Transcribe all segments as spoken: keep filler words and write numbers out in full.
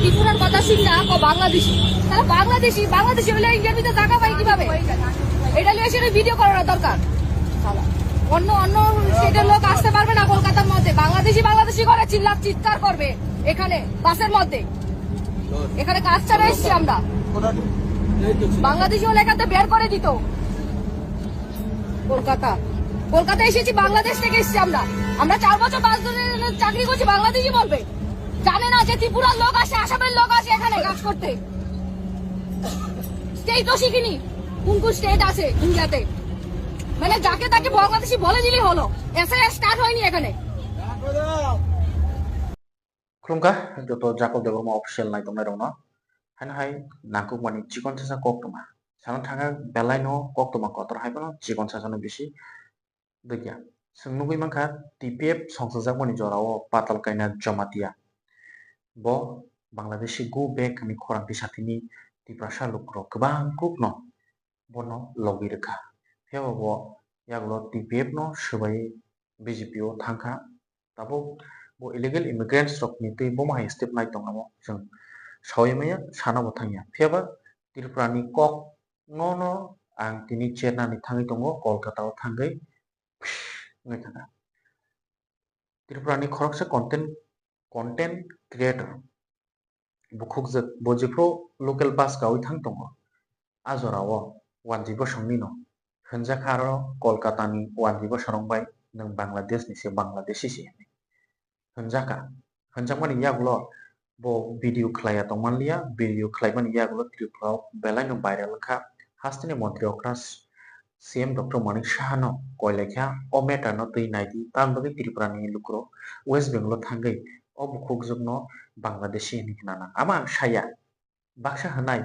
ত্রিপুরার কথা শুন না, ও বাংলাদেশি। তারা বাংলাদেশি, বাংলাদেশি হলে ইন্ডিয়ার ভিতরে জায়গা পায় কিভাবে? এটা নিয়ে এসে ভিডিও করার দরকার। অন্য অন্য স্টেটের লোক আসতে পারবে না কলকাতার মধ্যে। বাংলাদেশি বাংলাদেশি করে চিল্লা চিৎকার করবে এখানে বাসের মধ্যে। এখানে কাজ ছাড়া এসছি আমরা। বাংলাদেশি হলে এখান থেকে বের করে দিত। কলকাতা, কলকাতা এসেছি, বাংলাদেশ থেকে এসেছি আমরা। আমরা চার বছর পাঁচ বছর চাকরি করছি, বাংলাদেশি বলবে। জানে না যে ত্রিপুরার লোক আসে, আসামের লোক আসে এখানে কাজ করতে। স্টেটও শিখিনি, কোন কোন স্টেট আছে ইন্ডিয়াতে। মানে যাকে তাকে বাংলাদেশি বলে দিলেই হলো। এসআইআর স্টার্ট হয়নি এখানে। Khulumkha joto Jakob Debbarma official naitongnai rokno. Haino hai nangkukmani chikon chasa koktwma. Sana thangkha belai no koktwma kotor hai phano chikon sasano bisi dwkya. Chwng nugwi mankha T P F songchajakmani jorao Patalkaina Jamatia. Bo Bangladeshi go back ni khorang tisa thini Tiprasa lukurok kwbang kukno bono logwi rwkha. Phiya bo yagulo T P F no swbai B J P o thangkha. Tabuk bo illegal immigrants rokni twi bomo hai step nai tongna mo chwng sawi maya sana bo thangya. Phiya ba Tripura ni kok no no ang tini chernani thangwi tongo Kolkata o thangwi wngwi thangkha. Tripura ni khoroksa content content creator bukhukjwk bo jephru local bus gawi thang tongo. A jorao wanji bosongni no hwnjakha aro Kolkata ni wanji bosong bai nwng Bangladesh ni se Bangladeshi se hinwi hwnjakha. Hwnjakmani yagulo bo video khlaiya tongmanliya, video khlaimani yagulo Tripura o belai no viral wngkha. Hasteni montri okra C M Doctor Manik Saha no koilaikha o matter no twi naidi, tamni bagwi Tripura ni lukurok West Bengal o thangwi o bukhukjwk no Bangladeshi hinwi khna nang. Ama ang saya, baksa hwnai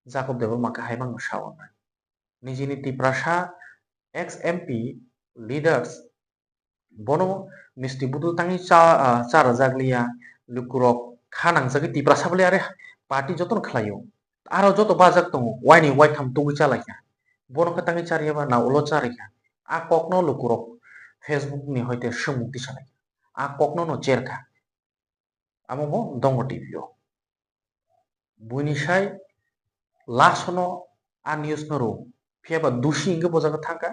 Jacob Debbarma khe hai mangno sa-o nai. Nijini Tiprasa ex M P leaders bono misti budul tangwi cha, ah, cha rwjak liya, lukurok kha nangjagwi Tiprasa bole are party jotono khlaio. Aro joto bajak tongo, waini waitham tugwi chalaikha. Bono khe tangwi chariyaba na ulo charikha. A kokno lukurok Facebook ni hoite swngmung tisalai. A kokno no cherkha. Amo bo dongo T V o. Buini sai last no a news no rw. Phiya ba dusi hingke bo jaga thangkha.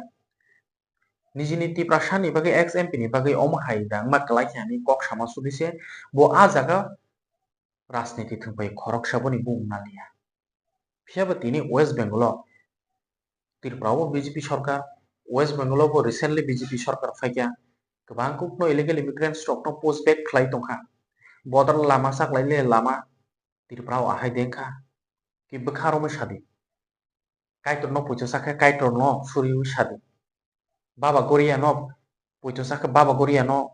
Nijini Tiprasa ni bagwi ex M P ni bagwi omo hai da wngma kwlai khe hinwi kok sama sudi se bo a jaga rajniti thwngpai khoroksa boni bung naliya. Phiya ba tini West Bengal o Tripura o B J P sorkar, West Bengal o bo recently B J P sorkar phaikha, kwbang kukno illegal immigrants rokno push back khlai tongkha. Border lama chaklai le lama Tripura o ahai dengkha. Ki bwkha romwi sadi. Kaitor no poito sakhe Kaitor no suriwi sadi. Baba Goria no poito sakhe Baba Goria no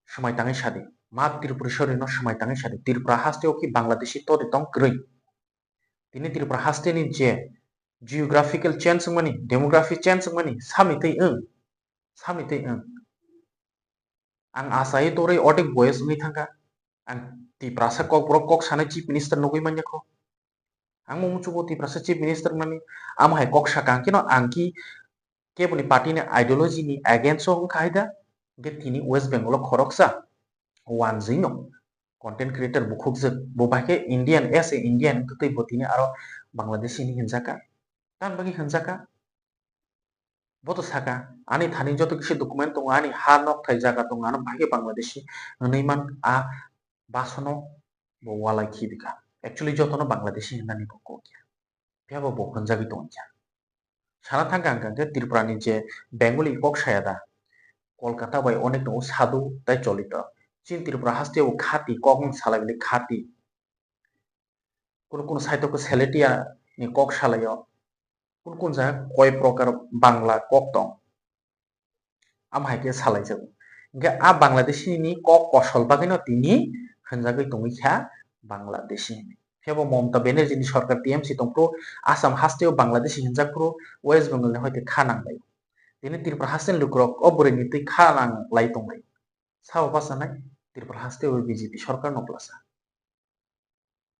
swmai tangwi sadi. Ma Tripureshwari no swmai tangwi sadi. Tripura haste o ki Bangladeshi todi tong kwrwi. Tini Tripura haste ni je geographical change wngmani, demography change wngmani, sami twi wng, sami twi wng. Ang asai torwi odik boyes wngwi thangkha. Ang Tiprasa kokborok kok sanai chief minister nugwi manya kho. Ang mung muchugo Tiprasa chief minister mani, amo hai kok sakha ang kino ang ki keboni party ni ideology ni against o wngkha hai da, hingke tini West Bengal o khoroksa wanjwi no content creator bukhukjwk, bo bai khe Indian, as a Indian wngtwi bo tini aro Bangladeshi hinwi hinjaka. Tamni bagwi hinjaka? Bo to saka, ani thani joto kisi document tongo, ani ha nokthai jaga tongo, ano bai khe Bangladeshi hinwi man a basono bo walai khibika. Actually jotono Bangladeshi hinani bo kok ya. Phiya bo bo hinjagwi tongkha. Sana thangkha hwnkha khe Tripura ni je Bengali kok saya da, Kolkata bai onek tongo sadhu tai cholito. Chini Tripura haste bo khati kok wng salai bini khati. Kunu kunu side o khe Saletia ni kok salaio. Kunu kunu jaga koi prokar Bangla kok tong. Amo hai khe salaijago. Hingkhe a Bangladeshi ni kok kosol bagwino tini hinjagwi tongwi kha Bangladeshi hinwi. Phiya bo Mamata Banerjee ni sorkar T M C tongphuru Assam haste o Bangladeshi hinjak phuru West Bengal ni hoite kha nang lai. Tini Tripura haste ni lukurok o bwrwi ni twi kha nang lai tong lai. Sabo bachanai Tripura haste o B J P sorkar no bwlasa.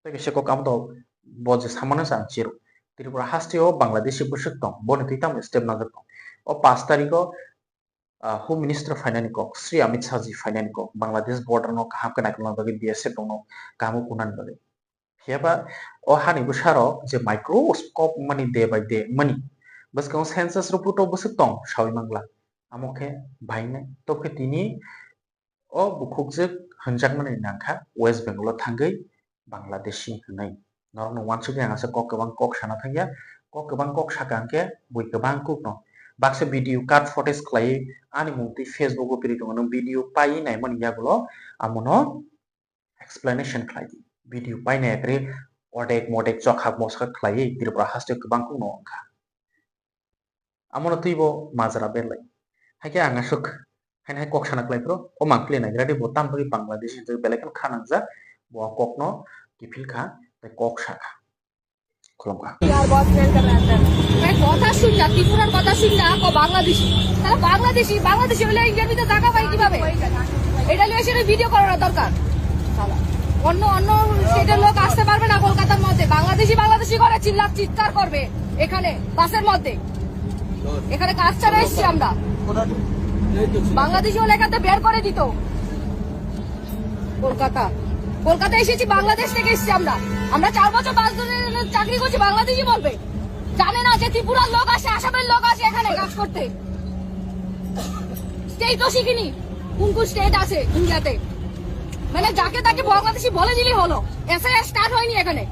Tei kaisa kok amo to bo je samano sa ang chiro. Tripura haste o Bangladeshi bwswk tong, boni twi tamo step najak tong. O pash tarikh o ah, Home Minister phainani kok, Shri Amit Shah ji phainani kok, Bangladesh border no kaham khe naikolna bagwi B S F rokno kaham kunani bagwi. Phiya ba o hani bwsarok je microscope mani day by day mani bwskango census report o bwswk tong sawi mangla. Amo khe bainai. Tobokhe tini o bukhukjwk hwnjakmani nangkha West Bengal o thangwi Bangladeshi hwnwi. Norokno uansukya ang asa kok kwbang kok sana thangya. Kok kwbang kok saka hwnkhe bui kwbang kokno baksa video cut footage khlaiwi ani mungtwi Facebook o piri tongo. Nwng video paiwi naimani yagulo amono explanation khlai di. Video painai khe ordek modek chokhak mosak khlaiwi Tripura haste kwbang kokno wngkha. Amono twibo majra berlai. Haikhe ang aswk haino hai kok sana khlai phro, o mangpili naigra di bo tam bagwi Bangladesh hinwi belai kheno kha nangjak, bo o kokno kiphil kha, tei kok sa kha. Khulum kha. यार बहुत मेहनत कर रहे हैं अंदर। मैं কথা শুন না, ত্রিপুরার কথা শুন না, ও বাংলাদেশি। তারা বাংলাদেশি, বাংলাদেশি হলে ইন্ডিয়ার ভিতরে জায়গা পায় কিভাবে? এটা নিয়ে সেটা ভিডিও করার দরকার। শালা। অন্য, অন্য স্টেটের লোক আসতে পারবে না কলকাতার মধ্যে। বাংলাদেশি, বাংলাদেশি করে চিল্লা চিৎকার করবে এখানে বাসের মধ্যে। এখানে কাজ ছাড়া এসছি আমরা। বাংলাদেশি হলে এখান থেকে বের করে দিত। কলকাতা, কলকাতা এসেছি, বাংলাদেশ থেকে এসেছি আমরা। আমরা চার বছর পাঁচ বছর চাকরি করছি, বাংলাদেশি বলবে। জানে না যে ত্রিপুরার লোক আসে, আসামের লোক আসে এখানে কাজ করতে। স্টেটও শিখিনি, কোন কোন স্টেট আছে ইন্ডিয়াতে। মানে যাকে তাকে বাংলাদেশি বলে দিলেই হলো, এসআইআর স্টার্ট হয়নি এখানে।